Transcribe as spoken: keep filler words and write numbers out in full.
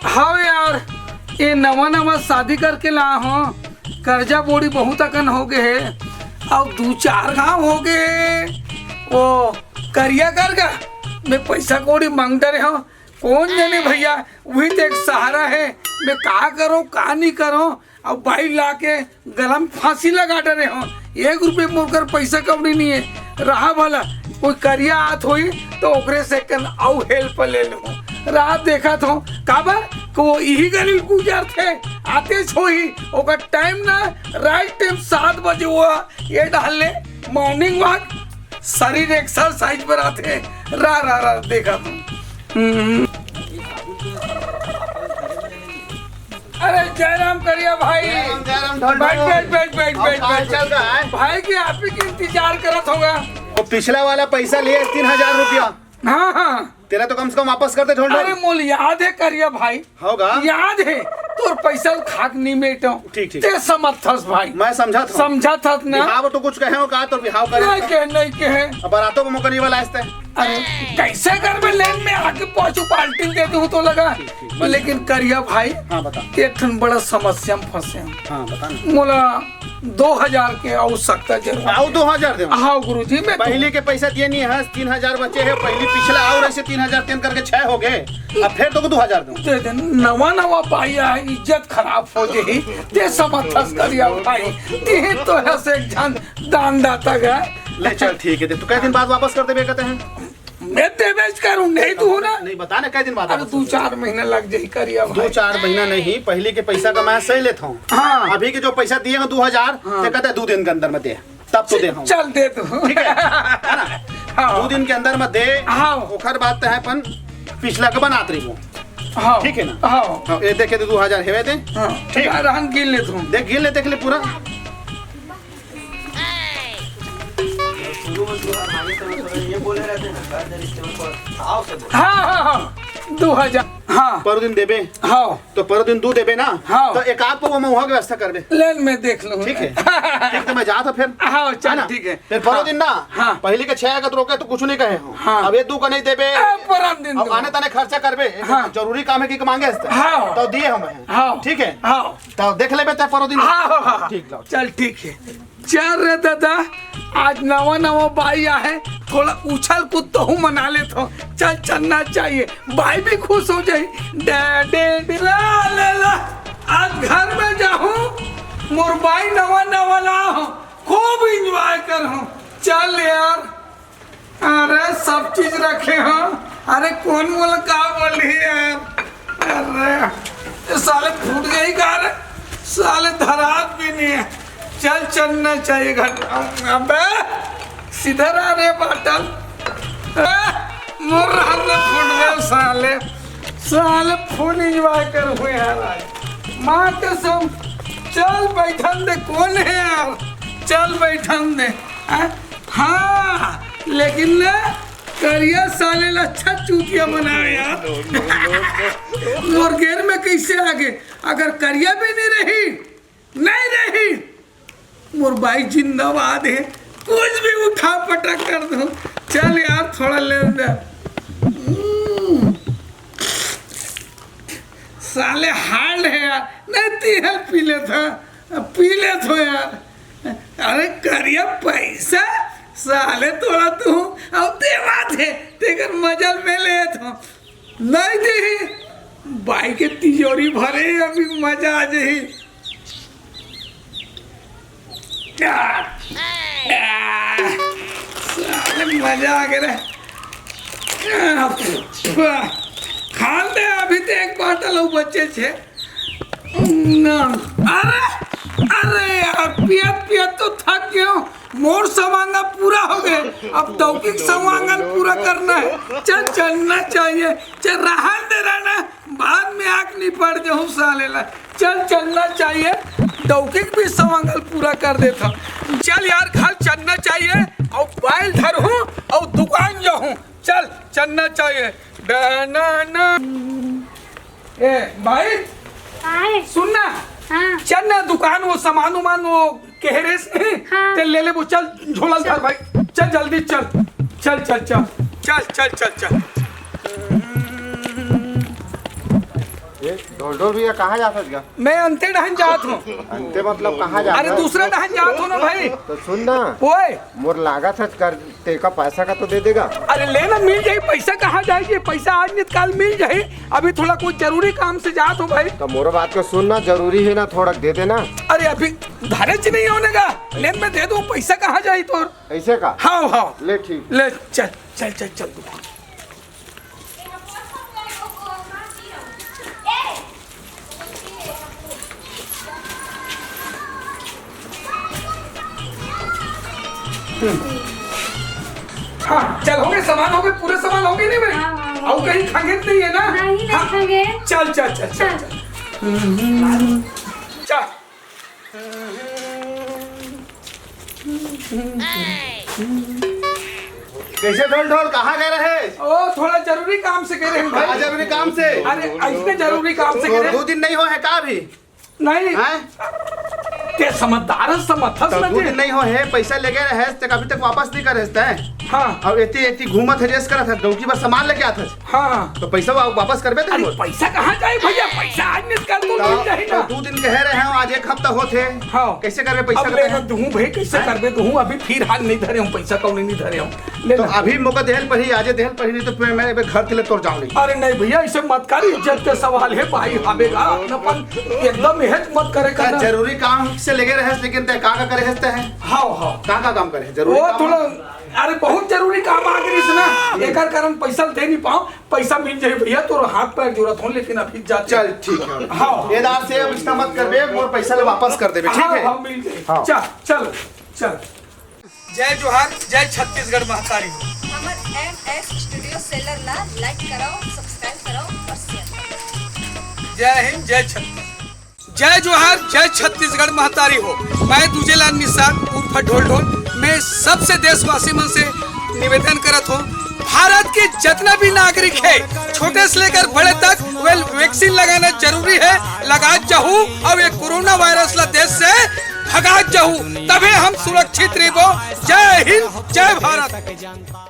हव यार, ये नवा नवा शादी करके ला हव, कर्जा बोड़ी बहुत अकन हो गे हे। अब दू चार घांव हो गे हे। वो करिया कर गा, मैं पैसा कौड़ी मांग डरे हव। कोन जने भैया, उही तो एक सहारा हे। मैं का करों, का नहीं करों? अब बाई ला के गला में फांसी लगा डरे हव। एक रुपये मोर कर पैसा कौड़ी नहीं हे। रहा भला, कोई करिया आत होही तो ओकरे से कन अउ help ले लूं। राह देखत हव, काबर को इही गली गुजरथे, आतेच होही। ओकर time ना, right time सात बजे वो ये डाल ले, morning walk, शरीर exercise बर आथे। रा रा रा देखत हव। हम्म। अरे जय राम करिया भाई। जय राम, जय राम, ढोल बैठ, ढोल। बैठ, बैठ, बैठ, और बैठ, का बैठ। चल रहा है? भाई की आप ही की इंतजार करत होगा। वो पिछला वाला पैसा लिए तीन हजार रुपया। हाँ, हाँ। तेला तो कम से कम वापस कर दे, ढोल ढोल। अरे मोल याद हे करिया भाई। होगा। याद हे, तोर पैसा खाक नहीं मेटो। ठीक, ठीक। ते समझथस भाई। मैं समझत हव। समझत हस ना? बिहाव तो कुछ कहे हो का, तो बिहाव करे नहीं हो। कहे, नहीं कहे। अब बारातों को मौका नहीं वाला आस्ते। अरे, कैसे घर में लेन में आके पाछू पाल्टी दे दूं तो लगा। ठीक, ठीक, बता। लेकिन करिया भाई, हाँ, बता। एक ठन बड़ा समस्या में फंसे हव। हाँ, बता ना। मोला दो हजार के आवश्यकता जरूर। अउ दो हजार देवं। हाँ गुरुजी, मैं तो पहली के पैसा दिए नहीं हे, तीन हजार बचे हे, पहली पिछला अउ ऐसे तीन हजार तेन करके छह हो गे, अब फिर तो दो हजार देवं। दे दे, नवा नवा पाई हे, इज्जत खराब हो जाही, ते समझथस करिया भाई, ते तो हे से एक झन दान दाता गा। ले चल, ठीक हे, ते तू कै दिन बाद वापस कर देबे कहते हैं? मैं देबेच करूं, नहीं दूं ना। नहीं, बता ना, कै दिन बाद अरे, वापस दू कर देबे? चार महीना लग जाही करिया भाई। दू चार महीना नहीं, पहली के पैसा का मैं सही लेत हूँ। हाँ। अभी के जो पैसा दिए हैं दो हजार, हाँ। ते कहते हैं दो दिन के अंदर में दे, तब तो दे हम। चल दे तू। ठीक है, है ना? हाँ। दो दिन के अंदर में दे, हाँ। ओकर बाद ते अपन पिछला के बनात रहिबो। हाँ। ठीक है ना? हाँ। हाँ, ये देखे तो दो हजार हेवे दे। हाँ। ठीक। रहन गिन ले तू। देख, गिन ले, देख ले पूरा। शुरू में तो हमारे तरफ से ये बोले रहते हैं ना, घर दे रिश्ते में पर भाव से बोलो। हाँ, हाँ, हाँ, दो हजार, हाँ। परो दिन देबे। हाँ। तो परो दिन दू देबे ना, हाँ। तो एक आध पौवा महुआ के व्यवस्था करबे। लेन में देख लूँ। ठीक है, ठीक, तो मैं जात हूँ फिर। हाँ, चल, है ना? ठीक है। फिर परो हाँ। दिन ना, हाँ। पहले के छह का तो रोके तो कुछ नहीं कहे हो। हाँ। अब ये दू का नहीं देबे। ए, परम दिन अब दू। आने ताने खर्चा करबे, हाँ। जरूरी काम है कि मांगे हस्ते। हाँ। तो दिए हम हैं। हाँ। ठीक है? हाँ। तो देख लेबे ते परो दिन। हाँ, हाँ, हाँ, हाँ। ठीक, लाओ। चल, ठीक है। चल रे दादा, आज नवा नवा बाई आहे, थोड़ा उछल कूद तो हूँ मना लेत हूँ। चल, चलना चाहिए, बाई भी खुश हो जाई। डे, डे, डे, ला, ला, ला। आज घर में जाहूँ, मोर बाई नवा नवा ला हूँ, खूब enjoy कर हूँ। चल यार। अरे, सब चीज रखे हो। अरे, कोन मोला का बोलही यार? अरे, ये साले फूट गई का रे? साले धरात भी नहीं है। चल, चलना चाहिए घर। अबे, सीधा रहा रे बाटल। ए, मोर रहन न फूट गए साले। साले full enjoy कर हुए यार आज। माँ कसम, चल बैठन दे, कौन है यार? चल बैठन दे। हैं? हाँ, लेकिन ना, करिया साले ला अच्छा चूतिया बनावे यार। मोर गेर में कैसे आगे? अगर करिया भी नहीं रही, नहीं रही, मोर बाई जिंदाबाद है, कुछ भी उठा पटक कर दो। चल यार, थोड़ा लेन दे। हम्म। साले hard है यार, नहीं तिहल पी लेत हूँ, पी लेत हूँ यार। अरे करिया पैसा, साले थोड़ा तू अब देवात है, तेकर मजा में लेत हूँ। नहीं दे, बाई के तिजोरी भरे, अभी मजा आ जाही। आ, आ, साले मजा आ गया रे। आ, खान दे, अभी तो एक बाटल अउ बचे छे। ना, अरे, अरे यार, पियत पियत तो थक गया हूँ। मोर समांगा पूरा हो गए, अब डौकी के समांगन पूरा करना है। चल, चलना चाहिए। चल, रहन दे, रहना। बाद में आंख नहीं पड़ जाऊं साले ला। चल, चलना चाहिए, डौकी के भी सवांगल पूरा कर देता। चल यार, घर चलना चाहिए, अउ बाइल धरहूं अउ दुकान जाहूं। चल, चलना चाहिए। डा ना ना। ए भाई, आए। सुन ना। हाँ। चल ना दुकान, वो सामान उमान वो कह रहे से, हाँ। ते ले ले वो, चल झोला चल। धर भाई, चल जल्दी चल, चल, चल, चल, चल, चल, चल, चल। ए, ढोल ढोल भैया, कहाँ जात हस गा? मैं अंते डहन जात हूँ। अंते मतलब कहाँ जात अरे हस? दूसरा डहन जात हूँ ना भाई। तो सुन ना, ओए। मोर लागत हस कर, तेका पैसा का तो दे देगा। अरे ले ना, मिल जाही पैसा, कहाँ जाही? पैसा आज नित काल मिल जाही। अभी थोड़ा कुछ जरूरी काम से जात हूँ भाई। तो मोरो बात को सुन ना, जरूरी है ना, थोड़ा दे देना। अरे अभी धरे च नहीं होने का, लेन मैं दे दूँ, पैसा कहाँ जाही तोर? ऐसे का? हाँ हाँ। ले ठीक। ले चल चल चल चल तू। हाँ चल, हो गए सामान, हो गए पूरे सामान, हो गए नहीं भाई? हाँ, हाँ, हो और गए। कहीं खंगे तो नहीं है ना? नहीं, नहीं हाँ। खंगे। चल चल चल चल हाँ। चल। चल। कैसे ढोल ढोल, कहाँ गए रहे? ओ, थोड़ा जरूरी काम से गए रहे भाई। आज अपने काम से? अरे, ऐसने जरूरी काम से गए तो रहे। दो दिन नहीं हो है का अभी? नहीं। हैं? ते समझदार है, समझता तो समझ दो है। दिन नहीं हो है, पैसा ले गए रहे, ते अभी तक वापस नहीं करे ते। हाँ। अब एती एती घूमत है, रेस करत है, डौकी पर सामान लेके आत है। हाँ। तो पैसा वा-, वापस करबे अरे, तुम? पैसा कहाँ जाए भैया? पैसा आज निकाल दो, तो, नहीं जाए तो ना। दो दिन कहे रहे हैं, आज एक हफ्ता होत है। हाँ। कैसे करबे पैसा अब का ले पैसा? ना दूँ भाई, कैसे हैं? करबे दूँ? अभी फिर हाथ नहीं धरे हूँ, पैसा कौन नहीं धरे हूँ। ले तो ना। अभी मौका देहल पड़ी, आज देहल पड़ी, नहीं तो मैं, मैं घर के लिए तोड़ जाऊँ नहीं। अरे नहीं भैया, ऐसे मत कर, इज्जत का सवाल है भाई, हावेगा अपनापन, एकदम यह मत करे का करना। जरूरी काम से लगे रहे, लेकिन तय का का करे हंसते हैं? हाँ, हाँ। का का काम करे? जरूरी वो काम थोड़ा, अरे बहुत जरूरी काम आ गई ना, एकर कारण पैसा दे नहीं पाऊँ। पैसा मिल जाए भैया, तोर हाथ पैर जोड़त हूँ, लेकिन अभी जा। चल, ठीक है। हाँ। ये दार से अब इसका मत करबे, मोर पैसा ले वापस कर देबे, ठीक हाँ, है? हाँ, मिल जाए। हाँ। चल, चलो, चल। जय जोहार, जय छत्तीसगढ़ महतारी हो। हमर एम एस स्टूडियो सेलर ला लाइक कराओ, सब्सक्राइब कराओ और शेयर कराओ। जय हिंद, जय छत्तीसगढ़। जय जोहार, जय छत्तीसगढ़ महतारी हो। मैं दूजेलाल निषाद उर्फ ढोल ढोल, मैं सबसे देशवासी मन से निवेदन करत हूँ, भारत के जितना भी नागरिक है, छोटे से लेकर बड़े तक, वे वैक्सीन लगाना जरूरी है। लगात जाहू और ये कोरोना वायरस ला देश से भगात जाहू, तभे हम सुरक्षित रहबो। जय हिंद, जय भारत।